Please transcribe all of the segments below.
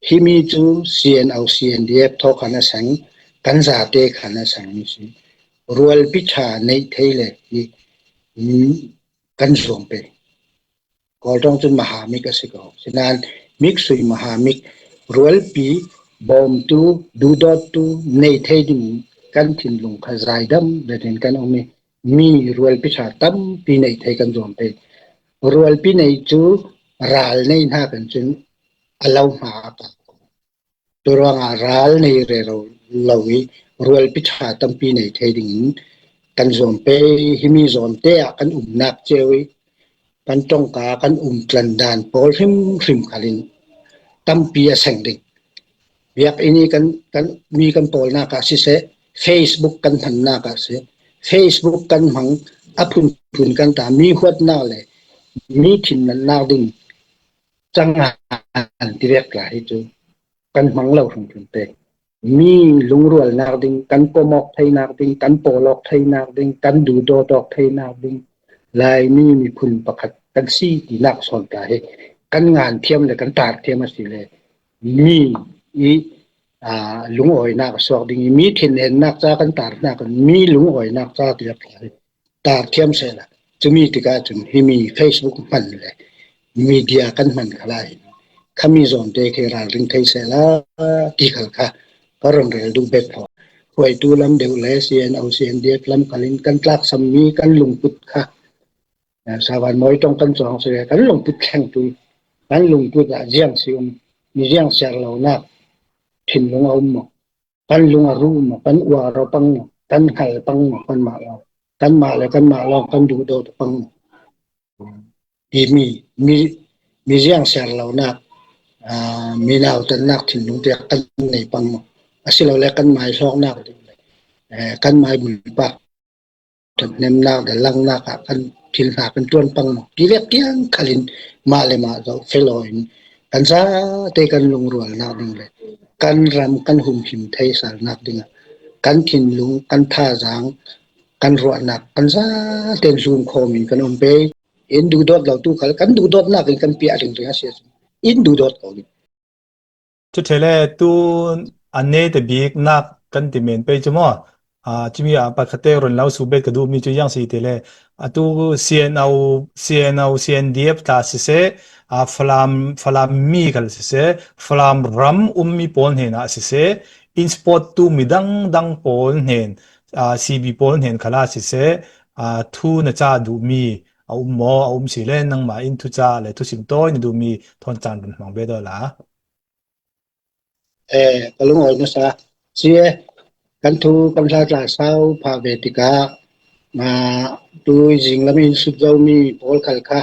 Himi chu C N O, C N D F tho khana sang, kan za te khana sang ni si. Rual pi cha nei thei le hi, kan zuam pe. Kol tong chun maha mik a si ko. Sinan mik sui maha mik, rual pi bom tu, du dot tu, nei thei ding, kan thin lung kha zai dam, da den kan ong mi, mi rual pi cha tam pi nei thei kan zuam pe. Rual pi nei chu, ral nei na kan chun, a lau ma ka. Tua ruang a ral nei re lo, lo i, rual pi cha tam pi nei thei ding in, kan zuam pe, himi zuam te a kan um nak cheu i, kan tong ka kan um tlan dan pol hrim hrim khalin, tam pi a seng ding. Biak ini kan, kan mi kan pol nak a si se, Facebook kan hman nak a si, Facebook kan hmang a phun phun kan ta mi huat nak le, mi thin nan nak ding. Chang an ti vek la hi chu, kan hmang lo hung chun te. Mi lungrual nak ding, kan pomok thei nak ding, kan polok thei nak ding, kan du do dok thei nak ding. Lai mi mi phun pakhat, kan si ti nak son ta hi. Kan ngan thiam le, kan tar thiam a si le. Mi i, a, lung oi nak sok ding, mi thin hen nak cha kan tar nak, mi lung oi nak cha ti vek la hi. Tar thiam se la. Chu mi ti ka chun himi Facebook hman le, media kan hman kha lai. Kha mi zon te khe ral ring thei se la, ti khal kha. Ka ron rel du bet ho. Huai tu lam deu le, C N O, C N D F lam khalin kan tlak sam mi kan lung put kha. Na, sa van moi tong kan chong se kan lung put kheng tu. Kan lung put a ziang si um. Mi ziang ser lo nak. Thin lung a um mo. Kan lung a ru mo, kan ua ro pang mo, kan hal pang mo, kan ma lo. Kan ma lo, kan ma lo, kan du do pang mo. Ti mi, mi, mi ziang ser lo nak, a, mi nau tan nak thin lung te kan nei pang mo. A si lo le kan mai sok nak, e, kan mai bul pak. Thot nem nak, da lang nak, a, kan thil ha kan tuan pang mo. Ti vek tiang khalin ma le ma zo fe lo in. Kan sa te kan lungrual nak ding le. Kan ram kan hum him thei sal nak ding a. Kan thin lung, kan tha zang, kan ruah nak, kan sa ten sum khom in kan um pe. In du dot lo tu khal, kan du dot nak in kan pia ding ding a sia. In du dot ko. Chu thele tu an ne te bik nak kan ti men pe chu mo. A, chu mi a pa khate ron lau su bet ka du mi chu yang si te le. A tu C N O, C N O, C N D F ta si se, a Falam, Falam mi kal si se, Falam ram um mi pon hen a si se, in sport tu mi dang dang pon hen, a, C B pon hen kala si se, a, thu na cha du mi, a um mo, a um si le nang ma in thu cha le thu sim toi na du mi thon chan run hmang be do la. E, ka lung oi na sa. Si e, kan thu kan sa tla sau pha ve ti ka. Ma, tu zing la min sut zau mi pol khal kha.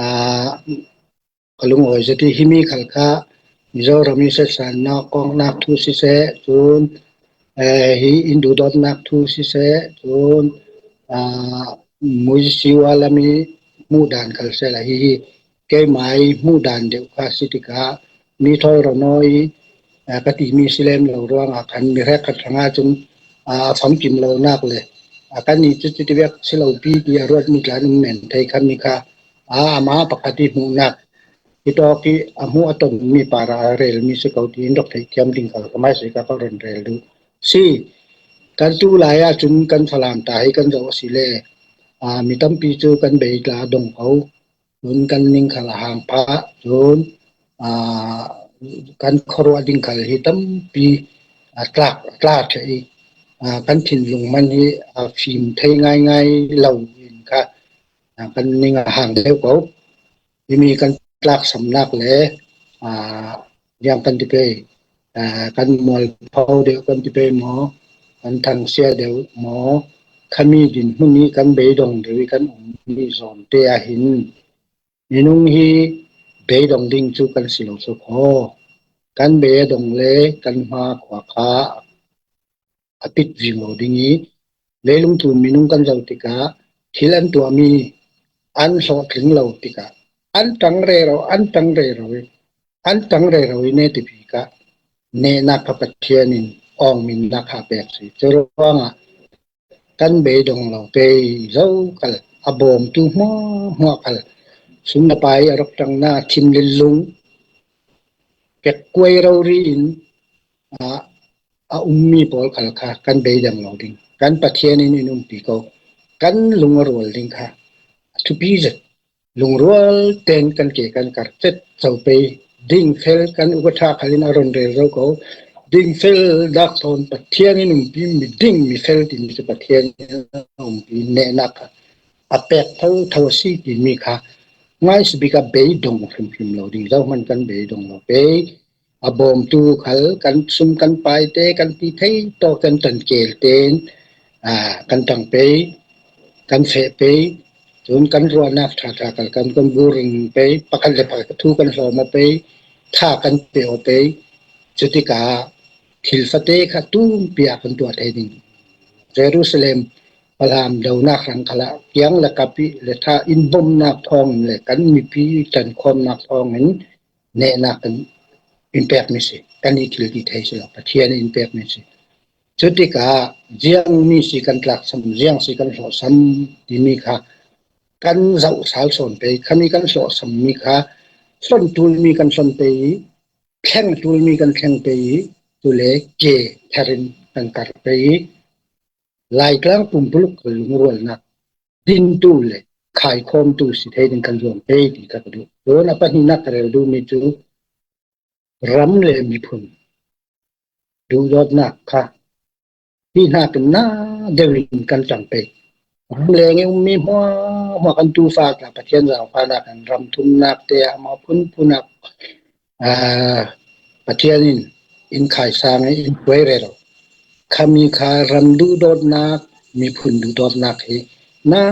A, ka lung oi za ti himi khal kha. Mizoram i se san na kong nak thu si se, chun, e, hi in du dot nak thu si se, chun, a, mui siwa la mi mu dan khal se la hi hi. Keimai mu dan deu kha si ti ka, mi thoi ro noi, a, ka ti mi si lem lo ruang a khan mi rek khat thanga chun, a, fam kim lo nak le. A, kan ni chu ti ti vek si lo pi ti a ruat mi tlan um men thei khan ni kha. A, ama pakhat i mu nak. I to ki a mu a ton mi para a rel mi si kau ti in dok thei kiam ding kal ka mai si ka ka ron rel du. Si, kan tu lai a chun kan Falam ta hi kan zo si le. A, mi tampi chu kan bei tla dong kau. Chun kan ning khal a hang pha, chun, a, kan khorwa ding khal hi tampi, a, tlak, tlak thei, a, kan thin lung man hi, a, fim thei ngai ngai lo in kha, a, kan ning a hang deu ko, i mi kan tlak sam nak le, a, yang kan ti pe, a, kan mol phau deu kan ti pe mo, kan thang sia deu mo, kha mi din hun ni kan bei dong deu i kan um ni zon te a hin. Minung hi beidong ding chu kan si lo chu kho. Kan beidong le kan hma khua kha a pit ving lo ding i, leilung thu minung kan zo tikah thil an tuah mi, an hlawhtling lo tikah an tang rero, an tang rero i, an tang rero i ne tipi kah nehnak kha Pathian in awng min nak kha pek si. Churuangah kan beidong lo pei zo kal, a bawmtu hmuahhmuah kal, sum le pai a rawk tangna thim lillung, ກກວຍເຮົາຣີນ ອາ ອາອຸມມີປອລຄັນລະຄາ ກັນເບຍດັງເລົ່າດິງ ກັນປະທຽນນິນຸມປີເກົາ ກັນລຸງອະຣວນດິງຄະ ທຸປີເຈັດ ລຸງອະຣວນເຕັນກັນເກກັນກັດເຈັດເຈົ້າເປ ດິງເຟລກັນອຸກະທາຄະລິນອາຣອນເຣລເຮົາເກົາ ດິງເຟລດັກທອນປະທຽນນິນຸມປີມີດິງມີເຟລຕິນຈະປະທຽນນິນຸມປີແນະນັກ ອາແປກເທົ່າເທົ່າຊີກິນມີຄະ ງາຍສະບິກະເບຍດົງພິມພິມເລົ່າດິງເຈົ້າມັນກັນເບຍດົງເລົ່າເປ ອາບອມຕູຄັນ ກັນຊຸມກັນປາຍເຕ ກັນຕີໄທຕໍ່ກັນຕັນເກເຕນ ອາ ກັນຕັງເປ ກັນເຟເປ ຈົນກັນຣວນນັກທາທາກັນ ກັນກັນບູຣິງເປ ປະກັນເລປະກະທູກັນຮອມເອົາເປ ທາກັນເປເອົາເປ ຈຸຕິກາ ທິລຟະເຕຄະຕູມປຽກັນຕົວໄທດິງ ເຢຣູຊາເລັມ ປະລາມ ດາວນາກລັງຄະລະ ກຽງ ແລະ ກາປິ ແລະ ທາອິນບົມນາກທອງ ແລະ ກັນມີປີຕັນຄອມນາກທອງ ເຫັນ ແນະນາກັນ ອິນແປກມີຊີ ກັນອີທິລອີໄທຊິລະ ປະທຽນອິນແປກມີຊີ ຈຸຕິກາ ຈຽງມີຊີກັນຕລັກຊຳ ຈຽງຊີກັນໂຫຼຊຳ ທີ່ມີຄະ ກັນເຈົ້າສາວສອນໄປ ຄັນມີກັນໂຫຼຊຳມີຄະ ສົນຕູນມີກັນສົນໄປ ແຂ່ງຕູນມີກັນແຂ່ງໄປ ຕູເລເກ ແທຣິນ ຕັງກັດໄປ ລາຍກລາງປຸ່ມປຸລຸກກະລຸງຣວນນັກ ດິນຕູເລ ຂາຍຄອມຕູຊິເທດິນກັນລວມເປດີກະກະດຸໂດນອະປະນິນັກເຣລດູມີຈູ ຣຳເລມີພຸນ ດູດອດນັກຄະ ທີ່ໜ້າເປັນໜ້າເດວິນກັນຈັງເປ ຣຳເລງມີຫົວ ຫົວກັນຕູຟາກະປະທຽນລາວພານັກ ອາ ຣຳທຸນນັກເຕອະມາພຸນພຸນນັກ ອາ ປະທຽນອິນ ອິນຂາຍຊາງ ອິນກວຍເຣລ ຄະມີຄາຣຳດຸໂດດນັກ ມີພຸນດຸໂດດນັກເຮ ນາ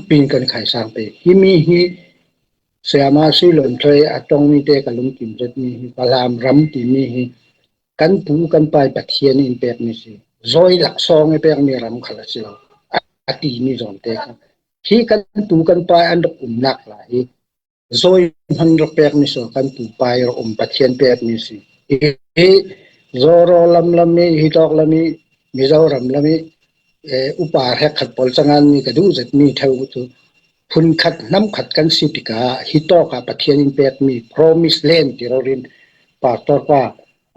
ປີນກັນຂາຍຊາງເປ ຮີມີຮີ ເສຍມາຊີຫຼົນເທຍ ອາຕ້ອງມີເຕກະລຸງກິມເຈັດມີຮີ ປະລາມຣຳຕີມີຮີ ກັນປູກັນປາຍປະທຽນອິນແປກມີຊີ ຈອຍຫຼັກຊອງໃຫ້ແປກມີຣຳຄະລະຊິລາວ ອາ ອາຕີມີຈອນເຕ ທີ່ກັນປູກັນປາຍອັນດັກອຸມນັກຫຼາຍ ໂຊຍພັນຣະແປກມີໂຊກັນປູປາຍຣະອົມປະທຽນແປກມີຊີ ເອ ໂຊໂຣລຳລະມີ ຮີຕອກລະມີ ມີເຈົ້າຣຳລະມີ ເອ ອຸປາແຮກຂັດປອນສະງານມີກະດູເຈັດມີແຖວຕຸ ພຸນຂັດນຳຂັດກັນຊິຕິກາ ຮີຕອກກະປະທຽນແປກມີ Promised Land ທີ່ເຮົາຮຽນ ປາກຕອກປາ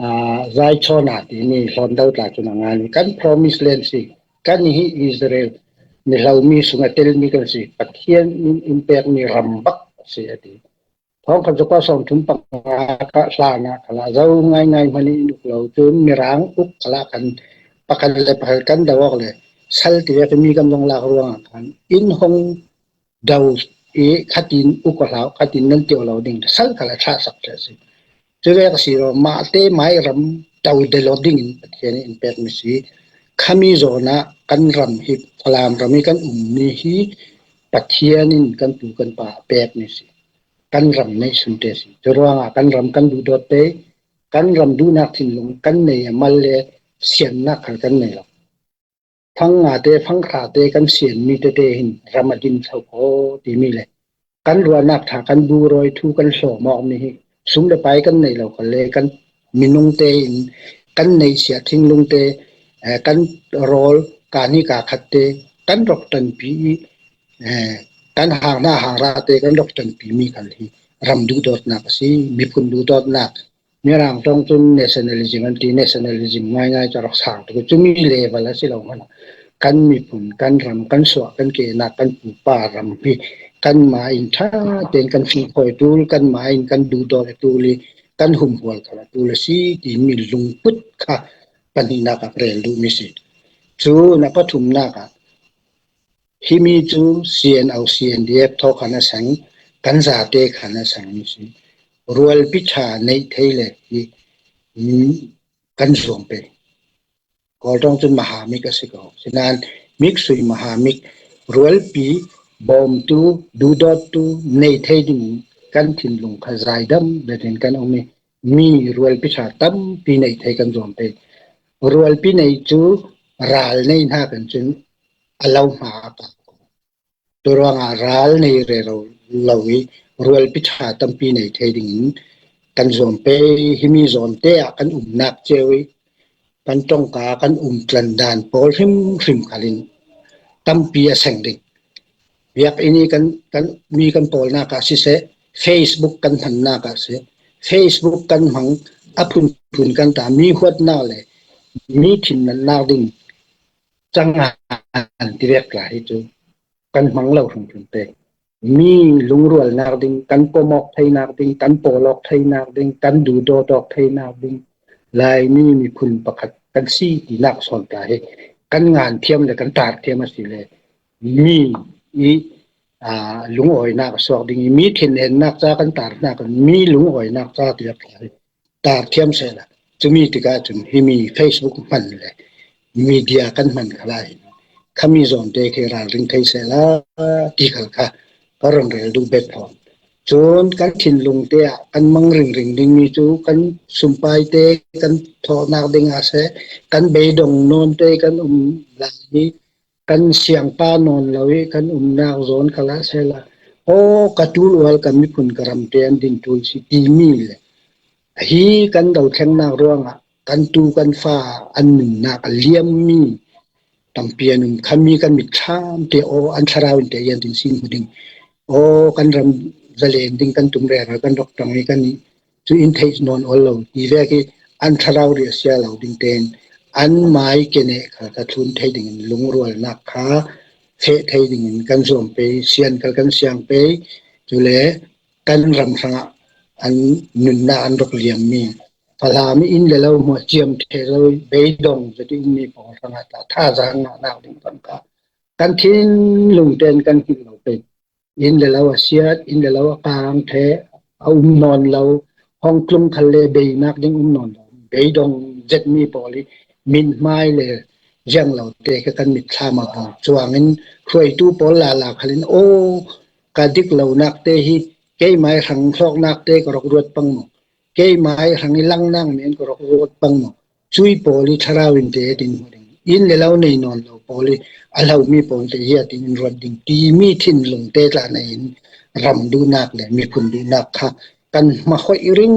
ອາ ຈາຍຊໍນາຕີມີ ຮອນເດົາຕາຈຸນະງານ ກັນ Promised Land ຊິ ການິຮີອິດສະຣາເອລ ມີເຫຼົ່າມີສຸງອາເຕລມີກັນຊິ ປະທຽນອິນແປກມີຣຳບັກຊິອາຕິ ທ້ອງຄັນສະກວາສອງທຸມປັງອາກະສານາຄະລະ ເຈົ້າງ່າຍໆມານີອຸກເຫຼົ່າຈົນມີຣາງອຸກຄະລະຄັນ ປະກັນແລະປະກັນດາວອອກເລີຍ ສັນຕິເວກະມີກຳລັງລາກລວງອາຄານ ອິນຫົງ ດາວເອ ຄະຕິນ ອຸກະລາວ ຄະຕິນນັ້ນຕຽວລາວດິງ ສັງຄະລະທະສັກເທສິ ຈະແວກະສີໂລມາເຕມາຍຣຳ ດາວເດໂລດິງ ປະທຽນອິນແປກມີຊີ ຄະມີໂຈນະ ກັນຣຳຮີ ພະລາມຣຳມີກັນອຸມມີຮີ ປະທຽນອິນກັນຕູກັນປາແປກມີຊີ ກັນຣຳໃນຊຸນເຕຊິ ຈະຣວງອາກັນຣຳກັນດູດອດເຕ ກັນຣຳດູນາກທິນລົງ ກັນໃນອາມາເລ ສຽນນາກຄັນກັນໃນລາວ ຟັງງາເຕ ຟັງຂາເຕ ກັນສຽນມີເຕເຕຫິນ ຣຳມະດິນເຊົາໂຄຕີມີເລ ກັນຣັວນາກຖາກັນບູຣອຍທູກັນສໍໝອກມີຫິ ຊຸມໄດ້ປາຍກັນໃນເຫຼົ່າກະເລ ກັນມີນຸງເຕອິນ ກັນໃນເສຍທິງລຸງເຕ ເອີ ກັນໂຣລການິກາຄັດເຕ ກັນດອກຕັນປີ ເອີ ກັນຫາງໜ້າຫາງຣາເຕ ກັນດອກຕັນປີມີຄັນຮີ ຣຳດູດອດນາກສີ ມີພຸນດູດອດນາກ ມີຣາງຕ້ອງຈຸນ nationalism anti nationalism ງ່າຍໆຈະລັກສາງໂຕ ຈຸມີເລວະລະຊິເລົ່າຫັ້ນ ກັນມີພຸນ ກັນຣຳ ກັນສວະ ກັນເກນາກ ກັນປູປາຣຳພີ ກັນມາອິນທາເຕນ ກັນຟີຄອຍຕູລ ກັນມາອິນ ກັນດູດອດຕູລີ ກັນຫຸມຫວນຄະລະຕູລະຊີ ຕີມີລຸງປຶດຄະ ປະນິນາກະເກຣນລຸມິຊິ ຈູນະປະທຸມນາກະ ຮີມີຈູ CNO CNDF ທໍຄະນະສັງ ກັນສາເຕຄະນະສັງມິຊິ ຣວນປິດຊາໃນໄທແລະ ຮີ ກັນສວງເປ ກໍຕ້ອງຈຸນມະຫາມິກອະຊິກອ ສະນັ້ນ ມິກສຸຍມະຫາມິກ ຣວນປີ ບອມຕູ ດູດອດຕູ ໃນໄທດິນ ກັນທິນລຸງຂະຈາຍດຳ ແລະ ເຫັນກັນອົງມີ ມີຣວນປິດຊາຕຳປີໃນໄທກັນສວງເປ ຣວນປີໃນຈູ ຣາລໃນນາກັນຈຸນ ອະເລົ່າມາກະ ຕົວລອງອາຣາລໃນເຣລາລາວີ ຣວນປິດຊາຕຳປີໃນໄທດິງ ກັນສວມເປ ຮີມີສອນເຕອະ ກັນອຸມນາກເຈວິ ກັນຕ້ອງກາ ກັນອຸມກລັນດານ ປອລຮິມຣິມຄາລິນ ຕຳປີອະແສງດິງ ວຽກອີນີ້ກັນ ກັນ ມີກັນປອລນາກະຊິເສ ເຟສບຸກກັນພັນນາກະເສ ເຟສບຸກກັນມັງ ອະພຸນພຸນກັນຕາ ມີຫວດນາກແລ ມີຖິ່ນນັ້ນນາກດິງ ຈະງານຕິເວກຫຼາຍຈຸ ກັນມັງເລົ່າທຸງທຸງເຕ ມີລຸງຣວນນາກດິງ ກັນໂປມອກໄທນາກດິງ ກັນໂປລອກໄທນາກດິງ ກັນດູໂດດອກໄທນາກດິງ ລາຍນີ້ມີພຸນປະຄັດກັນຊີ້ຕີນາກສອນຕາເຮ ກັນງານທຽມແລະກັນຕາດທຽມມາຊີ້ແລ ມີອີ ອ່າ ລຸງອອຍນາກສອກດິງ ມີເທັນເອັນນາກຈາກັນຕາດນາກ ມີລຸງອອຍນາກຈາເຕຍ ຕາດທຽມເສລະ ຈະມີຕິກາຈຸນທີ່ມີເຟສບຸກມັນແລະ ມີເດຍກັນມັນຄະລາຍ ຄະມີຈອນເຕເຄລາລິງໄທເສລະ ທີ່ຄະລະຄະ ກໍເລື່ອງເຣລະດູເບັດພອນ ໂຈນກັນຖິ່ນລຸງເຕ ກັນມັງຣິງຣິງດິງມີຈູ ກັນສຸມປາຍເຕ ກັນທໍ່ນາກດິງອາເສ ກັນເບດົງໂນນເຕ ກັນອຸມລາຍ ກັນສຽງປານອນເລົ່າ ກັນອຸມນາກໂຈນຄະລະເຊລະ ໂອ ກະຕູນອວນກະມີພຸນກະຣຳເຕອັນດິນຕູນຊິຕີມີແລະ ຮີກັນເດົາແຂ່ງນາກຣວງອະ ກັນຕູກັນຟ້າ ອັນໜຶ່ງນາກອາລຽມມີ ຕຳເປຍໜຶ່ງ ຄຳມີກັນມິດຊາມເຕ ໂອ ອັນຊະລາວເຕຍານຕິນຊິນຫູດິງ ໂອ ກັນຣຳຈະເລນດິງ ກັນຕຸມແຣ ກັນດອກຕອງນີ້ກັນນີ້ ຈະອິນເທສນອນອອນເລົ່າ ອີແວກ ອັນທະລາວເຣເຊຍເລົ່າດິງເຕນ ອັນມາຍເກເນ ກະກະທຸນໄທດິງ ລຸງຣວນນາກຄາ ເຟະໄທດິງ ກັນສວມເປ ຊຽນກັນກັນຊຽງເປ ຈຸແລ ກັນຣຳສະງະ ອັນນຸນນາ ອັນດອກລຽມມີ ພະລາມີອິນເດລາວຫົວຈຽມເທລາວ ເບດົງ ຈະຕິອຸມມີປອງສະງະ ຕາທ່າສະຫະນາກດິງ ປັງກາ ກັນທິນລຸງເຕນ ກັນທິນເລົ່າເປັນ ອິນເດລາວອາຊຽດ ອິນເດລາວອາກາງແທ ອາອຸມນອນເລົ່າ ຫ້ອງກລຸງຄັນເລ ເບຍນາກດິງອຸມນອນເລົ່າ ເບຍດົງເຈັດມີປອລີ ມິນມາຍເລ ຢຽງເລົ່າເຕ ກະກັນມິດຊາມາບອງ ຈວາງອິນ ຊ່ວຍຕູປອລລາລາຄະລິນ ໂອ ກະດິກເລົ່ານາກເຕຮີ ເກຍມາຍຮັງຊອກນາກເຕ ກະຣອກຣວດປັງໝໍ ເກຍມາຍຮັງອີລັງນາງເມນ ກະຣອກຣວດປັງໝໍ ຈຸຍປອລີ ທະລາວອິນເຕ ຕິນຫົວດິງ ອິນເດລາວເນຍນອນເລົ່າປອລີ ອາລາວມີປອນເຕເຮຍ ຕິນອິນຣວດດິງ ຕີມີຖິ່ນລຸງເຕຕາໃນອິນ ຣຳດຸນາກແລະ ມີພຸນດຸນາກຄະ ກັນມາຫ້ອຍລິງ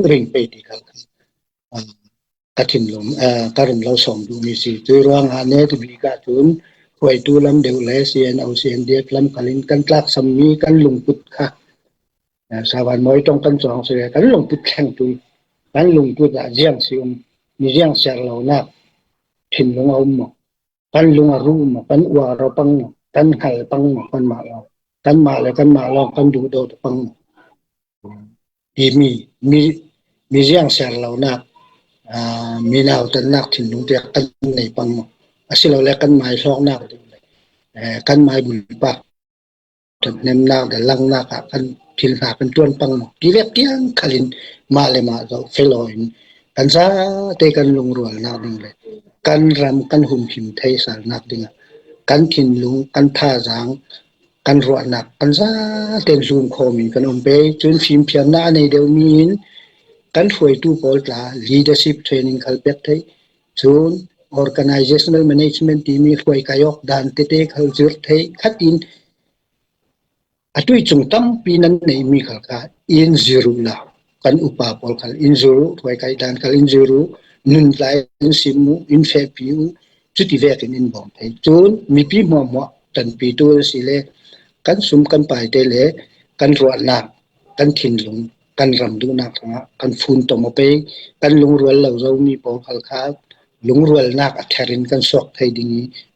ຣິງໄປຕິກະລະ ອາ ກະທິນລົມ ເອີ ກະລົມລາວສອງດູມີຊີ ໂດຍລວມອາເນຕະບີກະຈຸນ ຫວຍຕູລຳເດວແລ ຊີເອັນເອົາ ຊີເອັນດີເອັຟ ລຳກະລິນ ກັນຕາກສຳມີ ກັນລຸງປຸດຄະ ອາ ສາວານມອຍຕ້ອງກັນສອງເສ ກັນລຸງປຸດແຂ່ງຕຸຍ ກັນລຸງປຸດອາຈຽງຊິອຸມ ມີຈຽງແຊກເລົ່ານາກ ຖິ່ນລຸງອາອຸມ ກັນລຸງອາຣູມ ກັນອວາເຮົາປັງ ກັນໄຫປັງ ກັນມາລອງ ກັນມາແລ ກັນມາລອງ ກັນດູໂດດປັງ ທີ່ມີ ມີ ມີຈຽງແຊກເລົ່ານາກ ອາ ມີນາວຕັນນາກ ຖິ່ນລຸງເຕຍກັນໃນປັງ ອາຊິເລົ່າແລ ກັນມາຍຊອກນາກ ເອີ ກັນມາຍບຸນປາກ ຈົນແນມນາກ ແລະ ລັງນາກ ອາ ກັນທິນຫາກັນຕວນປັງ ທີ່ແວກຕຽງຄະລິນ ມາແລ ມາເຈົ້າເຟລອຍ ກັນຊາເຕກັນລຸງຣວນນາກດິງເລ ກັນຣຳກັນຫຸມຫິມໄທສານນາກດິງ ກັນຖິ່ນລຸງ ກັນທ່າຈາງ ກັນຣວນນາກ ກັນຊາເຕນຊູມຄໍມິນ ກັນອົມເປ ຈຸນຟີມພຽມນາໃນເດວມີນ ກັນຫວຍຕູປອລຕາ ລີດເດີຊິບເທຣນນິງ ຄັນເປັກໄທ ຈຸນ organizational management ທີ່ມີຫວຍກາຍອອກດານເຕເຕ ຄັນເຈີດໄທ ຄັດອິນ ອາ ຕຸ້ຍຈຸງຕຳປີນັ້ນໃນມີຄັນກະ ອິນຈິຣຸລາ ກັນອຸປາປອລຄັນ ອິນຈິຣຸ ຖວຍໄກດານຄັນ ອິນຈິຣຸ ນຸນລາຍ ອິນຊິມມຸ ອິນເຟປີອຸ ຈຸຕິເວກ ອິນບອມໄທ ຈູນ ມີປີໝໍໝໍ ຕັນປີຕູເລ ກັນສຸມກັນປາຍເຕເລ ກັນຣວນນາກ ກັນຖິ່ນລຸງ ກັນຣຳດຸນາກ ກັນຟູນຕົມອະເປ ກັນລຸງຣວນເລົ່າເຈົ້າມີປອງຄາລະຄາ ລຸງຣວນນາກອະແທຣິນ ກັນຊອກໄທດິງ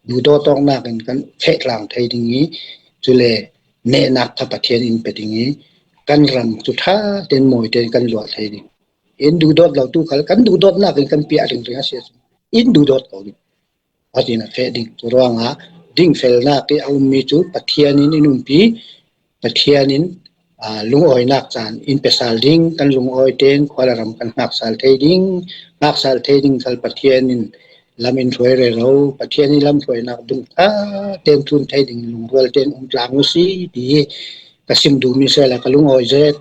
ດູໂດຕອງນາກ ກັນເຟະລາງໄທດິງ ຈຸເລ ເນນາກທະປະທຽນອິນເປຕິງ ກັນຣຳຈຸທາເຕັນໂມຍເຕັນກັນຫຼວດໄທດິງ ເອັນດູໂດດເລົ່າຕູ້ຄັນ ກັນດູໂດດນາກ ກັນເປຍດິງເຣຍເຊ ອິນດູໂດດເຂົາດິງ ອາຕິນະເຄດິງ ໂຕຣວງອາ ດິງເຟລນາກ ເອເອົາມີຈຸ ປະທຽນນິນ ອິນຸມປີ ປະທຽນນິນ ອາ ລຸງອອຍນາກຈານ ອິນເປຊາລດິງ ກັນລຸງອອຍເຕນ ຄວາລະຣຳກັນຮາກຊາລເທດິງ ຮາກຊາລເທດິງ ຄັນປະທຽນນິນ ລຳອິນຖວຍເຣເຮົາ ປະທຽນນິນ ລຳຖວຍນາກດຸງ ອາ ເຕັນທຸນເທດິງ ລຸງຣວນເຕນ ອຸມຕລາງອຸຊີ ດີ ກະຊິມດູມີເຊລະ ກະລຸງອອຍເຈດ